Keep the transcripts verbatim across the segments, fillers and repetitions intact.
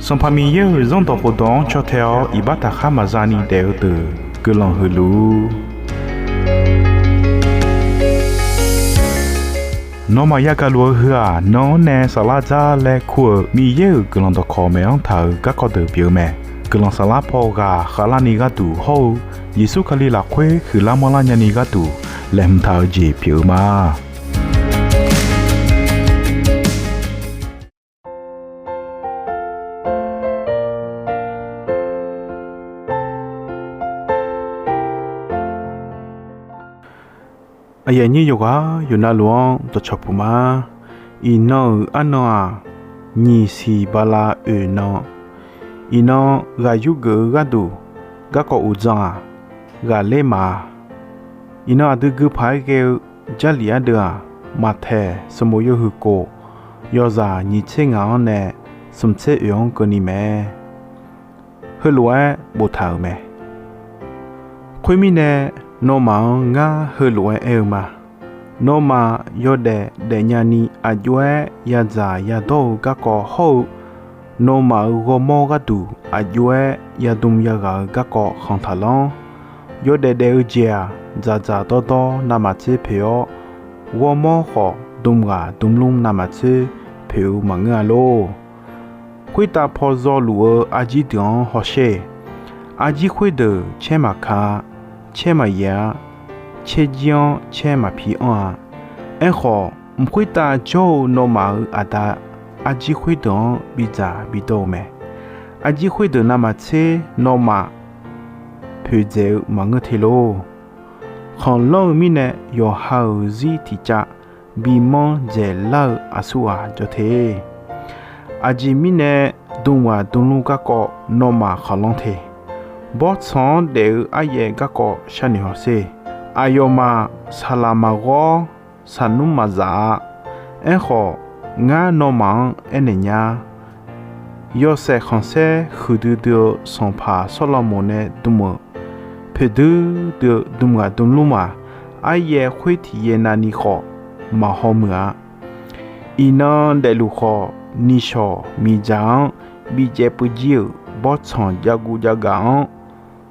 Sanqpaq Miqyaer-euq Zanrdawq khofdawq-anr caw tae-awr iqbax taqkhar maqza ni daef-eu deuq guiqlanq huiq luf-ur. Nawmaf yagaq luf-eu heu-aq, nan-anr nae saflar dzar laer kur-euq Miqyaer-euq guiqlanq dawqkawq maeq-anr taq-euq garkawv deuq pyeuf-eu mae. Guiqlanq saflar paw ghaq khavlarni gharduq hawr-eu Yeqsur Kali lafkhoer huiqlar manrlar nyani gharduq laeqhmq taq-eu jeq pyeuf-eu ma. Aqyuif aqnyir yawqghaq yawqnav luf-anr dawqcawq puq ma. Iqnan-euq arnan-aq, nyiq siq bala oeq nan. Iqnan ghaq yurgeuf-eu gharduq garkawv uqdzan-aq, ghaqler maq-a. Iqnan aqdui gui paq-aer ghae-eu Jarlif ardeuv-aq, Maqtaeq sanqbof yawhuiq kof, yawzaq nyiq tser ngaq-anr nae smq tser oeq-anr keuvni mae. Heulof-aer boftaq-euq mae. Khoermirnae, nawmaf-anr ngar heulof-aer aer-eu ma. Nawmaf yawdaef daefnya ni aqjox-aer yadzaq yadawr-eu garkawv hawr-eu, nawmaf-euq ghawrmawr gharduq aqjox-aer yadm yaghaq-eu garkawv khanq taqlanr. Yawdaef daef-eu jeq-aq, dzaqdzaq dawrdawr navmaqtser poeq-awr, ghawrmawr khawf dm ghaq dm lmr navmaqtser poeq-eu maqngeur-a lor. Khoertav paw zawluf-eu arjir deuq-anr hawsher. Arjir khoerdeuq caer maqka-a, caer maqyaef-a, caerjir-anr caer maqpi anr-a. Aerkhawf, mq khoertav jawr-eu nawmaf-euq Aqda arjir khoerdeuq-anr bidzaq bidawr-eu mae. Arjir khoerdeuq navmaqtser nawmaf poeqdzaeq-eu maqngeur te lor. Khanqlanr-eu mirnae yawqha-euq zir tiq cav bimanr dzaeqlar-eu aqsurghaq jawr te. Aqjeq mirnae dm ghaq dm lmr garkawv nawmaf khanqlanr te. Bawrtsanq-anr daef-eu aryaev garkawv sharnoeq hawsher. Aqyawfmaf saqlaq maqghawr, saqnmr maqzaf-a. Aerkhawf, ngar nawmaf-anr aernaeq nya-a. Yawshaef khanqsaer huiqdui dui-eu sanqpaq Sawrlaqmoq nae dm-euq poeqdui dui-eu dm ghaq dm lmr-aq, aryaev khoer tiq yaev navni khawf maqhaw muiq-a. Iqnan daefluf khawf, nishawq miqdzaq-anr bicaev puiv jir-euq bawrtsanq javguv javgaf-anr,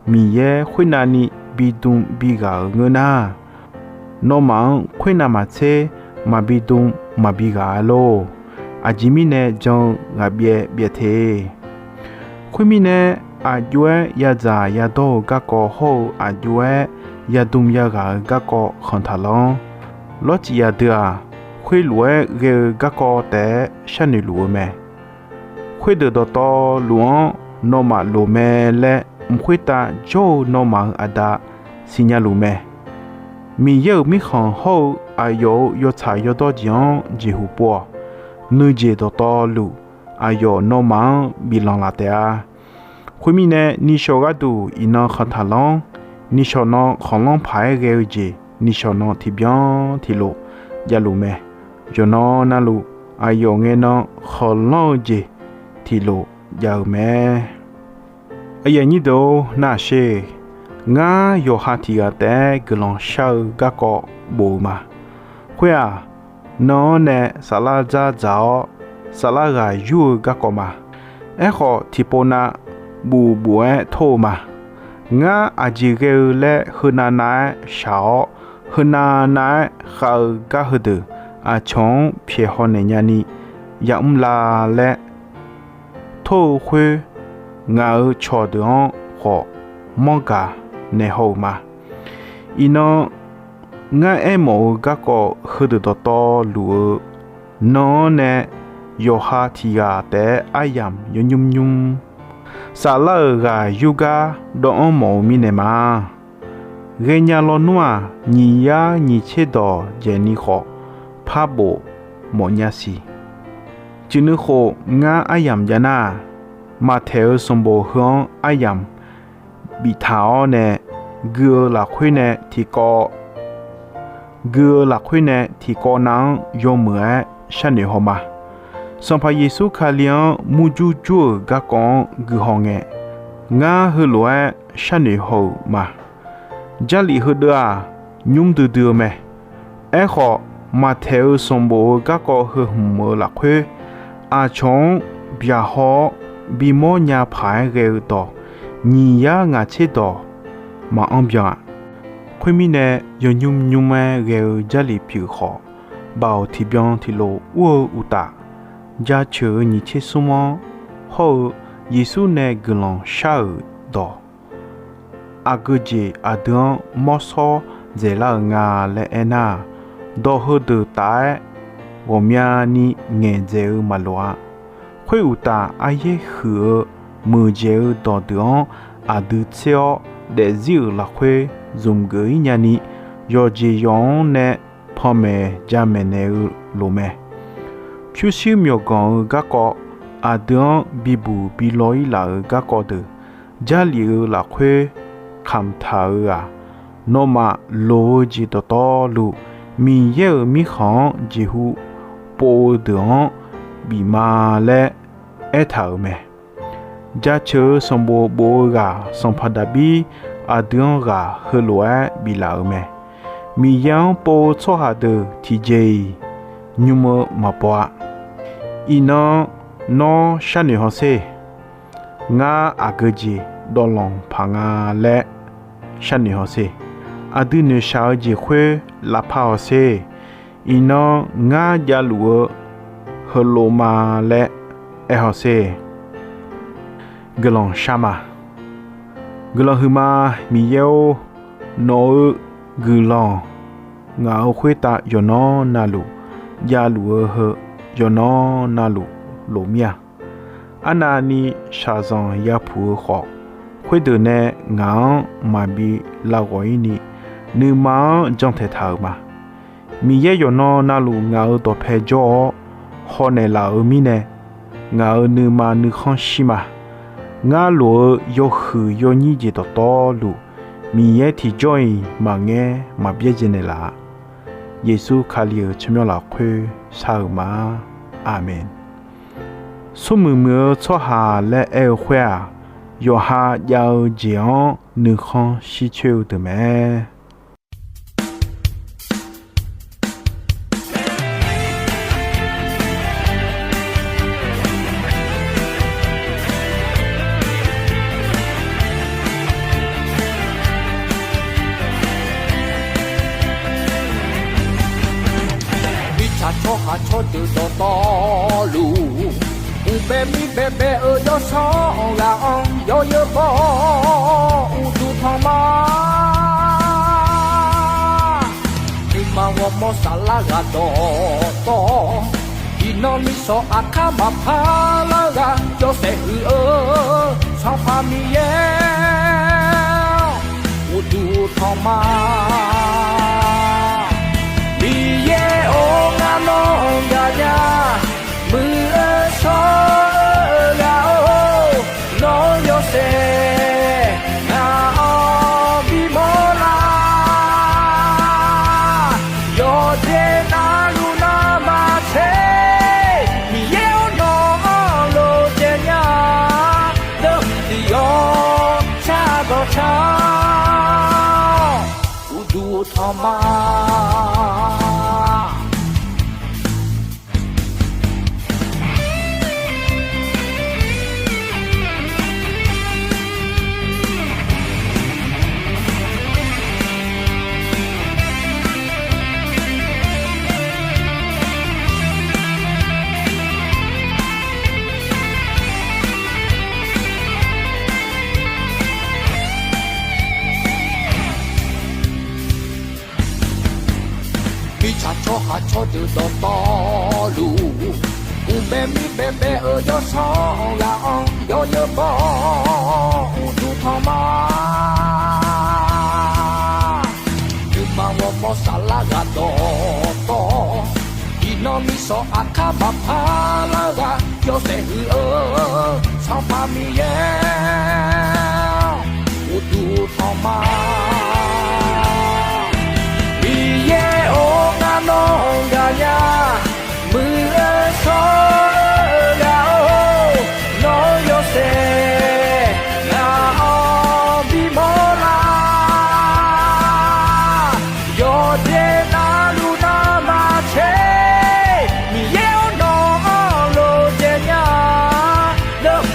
Miqyaer khoernavni bidm bighaq-euq ngeur nar, nawmaf-anr khoernav maqtser maqbi dm maqbi ghaq-a lor. Aqjeq mirnae jan-eu ghaqbyaev byaev te. Khoermirnae, aqjox-aer yadzaq yadawr-eu garkawv hawr-eu aqjox-aer yadm yaghaq-eu garkawv khanq taqlanr. Lawrcif yaqdui-aq, khoerlof-aer ghae-eu garkawv taef-aer sharnoeq luf-eu mae. Khoerdeuq dawqtawvluf-anr nawmaf loq mae laer mq khoertav jawr-eu nawmaf-euq Aqda siqnya luf mae. Miqyaer-euq mirkhanq hawr-eu aqyawf-euq yawtsaq yawdawr jeq-anr jeqhu pov-awq. Nuijeq dawqtawvluf aqyawf nawmaf-anr biflanq laf taef-a. Khoermirnae, nishawq gharduq iqnan khanq taqlanr. Nishawq nan khanqlanr paq-aer ghae-eu jeq, nishawq nan tiqbyan tiqlof javluf mae. Yawqnan navluf, aqyawf ngae nan khanqlanr-eu jeq tiqlof jav-eu mae. Aqyuif aqnyir deuq-or, naqsher. Ngar yawqha tiq ghaq taef-aer guiqlanq shar-eu garkawv bof-eu ma. Khoer-aq, nan-anr nae saflar dzardzaq-awr, saflar ghaq yur-eu garkawv ma. Aerkhawf, tiqpov nav buf buf-aer tor-eu ma. Ngar aqjeq ghae-eu laer heunav nav-aer shaq-awr, heunav nav-aer khav-eu gar heudeuq aqcawq-anr pyaeqhaw naeq nyani yamr la laer tor-eu khoer, ngaq-euq cawqdeuq-anr khawf manrgaq naeq haw-euq ma. Iqnan, ngar aermawf-eu garkawv heudeuq dawqtawvluf-eu nan-anr nae yawqha tiq ghaq taef-aer aryamq yawnymr nymr, saflar-euq ghaq yurgar dawvanr mawf-eu mirnae ma. Ghaenya lawnmr-aq, nyiq yar nyiq tser dawq dzaeqni khawf, par bof mawfnya siq. Cuiqnuiv khof ngar aryamq jav nar-aq, Maqtaeq-euq sanqbof heu-anr aryamq biftaq-awr nae, gui-eu lafkhoer nae tiqkawv, gui-eu lafkhoer nae tiqkawv nav-anr yawmuiq-aer sharnoeq haw ma. Sanqpaq Yeqsur Kali-anr murjur jur-euq garkawv-anr guihaw ngae, ngar heulof-aer sharnoeq haw-euq ma. Jarlif heudeuv-aq, nymr duidui-eu mae. Aerkhawf, Maqtaeq-euq sanqbof-eu garkawv heu hmq-eu lafkhoer, aqcawq-anr byaqhaw-awr, bimawr nya paq-aer ghae-eu dawq, nyiq yar ngaq tser dawq maqanr byan-a. Khoermirnae, yawnymr nymr-aer ghae-eu Jarlif pyeuf khawf, Baoq tiqbyan tiqlof ur-eu uqtaf, jaceuq-eu nyiq tser smr-anr hawr-eu Yeqsur nae guiqlanq shar-euq dawq, aqgeu jeq aqdui-anr mawrshawr dzaeqlar-euq nga laer aernar-aq, dawq heudeuq taf-aer ghawqmyani ngaeqdzaeq-eu maqloq-a. Khoeruqtaf, aryaer huiq-eu muiqdzaeq-eu dawqdeuq-anr aqdui tser-awr daefzir-euq lafkhoer zmq geuf-ir nyani, yawqjeq yawq-anr nae panmaeq jamaeq naeq-eu loq mae. Pyurshuir myawqganq-eu garkawv, aqdui-anr bibuq bilaw-ir laf-euq garkawv deuq, Jarlif-euq lafkhoer kamqtaq-euq-aq, nawmaf loq-eu jeq dawqtawvluf, Miqyaer-euq mirkhanq-anr jeqhu pov-eu deuq-anr bif ma laer aertaq-euq mae. Jaceuq-eu sanqbof bof-eu ghaq sanqpaq Daqbir aqdui-anr ghaq heulof-aer biflaf-euq mae. Miqyaer-anr pov-eu tsawrhaq deuq tiqjeq-iq nymr-eu maqbaw-a. Iqnan nawr sharnoeq haw sher. Ngar aqgeu jeq dawvlanq paq nga laer sharnoeq haw sher. Aqdui noeqshaq-eu jeq khoer lavpar haw sher. Iqnan ngar javluf-eu heulof ma laer aer haw sher. Guiqlanq shar ma. Guiqlanq huiqma Miqyaer-or, nawq-eu guiqlanq ngaq-euq khoertav yawqnan navluf javluf-eu heu yawqnan navluf lof mir-a. Arnavni shaqzanq yapuq-eu khawf, khoerdeuq nae ngaq-anr maqbi lavghawq-ir ni, nuima-anr jantaeq taq-euq ma. Miqyaer yawqnan navluf ngaq-euq dawqpae jawr-awr hawnaeq laf-euq mirnae, ngaq-euq nuima nuikhanr shir ma. Ngar lof-eu yawhuiq yawnyir jeq dawqtawvluf, Miqyaer tiqjawr-iq maqngaer maqbyaerdzae naeqlaf-a. Yeqsur Kali-euq tsawrmyanr lafkhoer shar-euq ma. Aqmeq. Smrmuiq muiq-eu tsawrhaq laer aer-eu khoer-aq, yawqha jav-eu jeq-anr nuikhanr shircoer-eu deuq mae. Mirtsaq tsawrhaq tsawrdeuq dawqtawvluf, uqbae mir baebae-eu yawsanr ghaq-anr yawzeu bawr uqduq tanq ma. Nuima ghawrmawr saflar ghaq dawqtawv, iqnan misanq aqkar maqpar lar ghaq yawshaef huiq-eu Sanqpaq Miqyaer uqduq tanq ma. Miqyaer-or, ngar nawr gaqnya, muiq-eu shawr-eu ghaq-or, nawr yawshaef ngaq-anr bimawr lar. Yawqjeq navluf navmaqtser, Miqyaer-or, nawq-anr lof caevnya, deuq tiq yawq shar dawq tar, uqduq tanq ma. Mirtsaq tsawrhaq tsawrdeuq dawqtawvluf, uqbae mir baebae-eu yawsanr ghaq-anr yawzeu bawr uqduq tanq ma. Nuima ghawrmawr saflar ghaq dawqtawv, iqnan misanq aqkar maqpar lar ghaq yawshaef huiq-eu Sanqpaq Miqyaer uqduq tanq ma. Miqyaer-or, ngar nawr gaqnya, muiq-eu shawr-eu ghaq-or, nawr yawshaef ngaq-anr bimawr lar. Yawqjeq navluf navmaqtser, Miqyaer-or, nawq-anr lof caevnya, deuq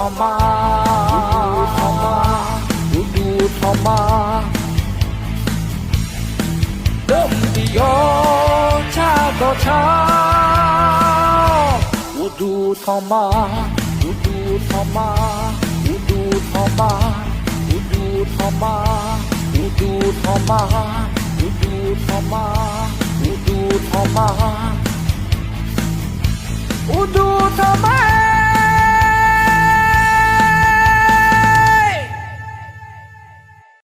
tanqma, uqduq tanqma, uqduq tanqma, dawqmq tiq yawr car dawq car-awr, uqduq tanqma, uqduq tanqma, uqduq tanqma, uqduq tanqma, uqduq tanqma, uqduq tanqma, uqduq tanqma, uqduq tanqma.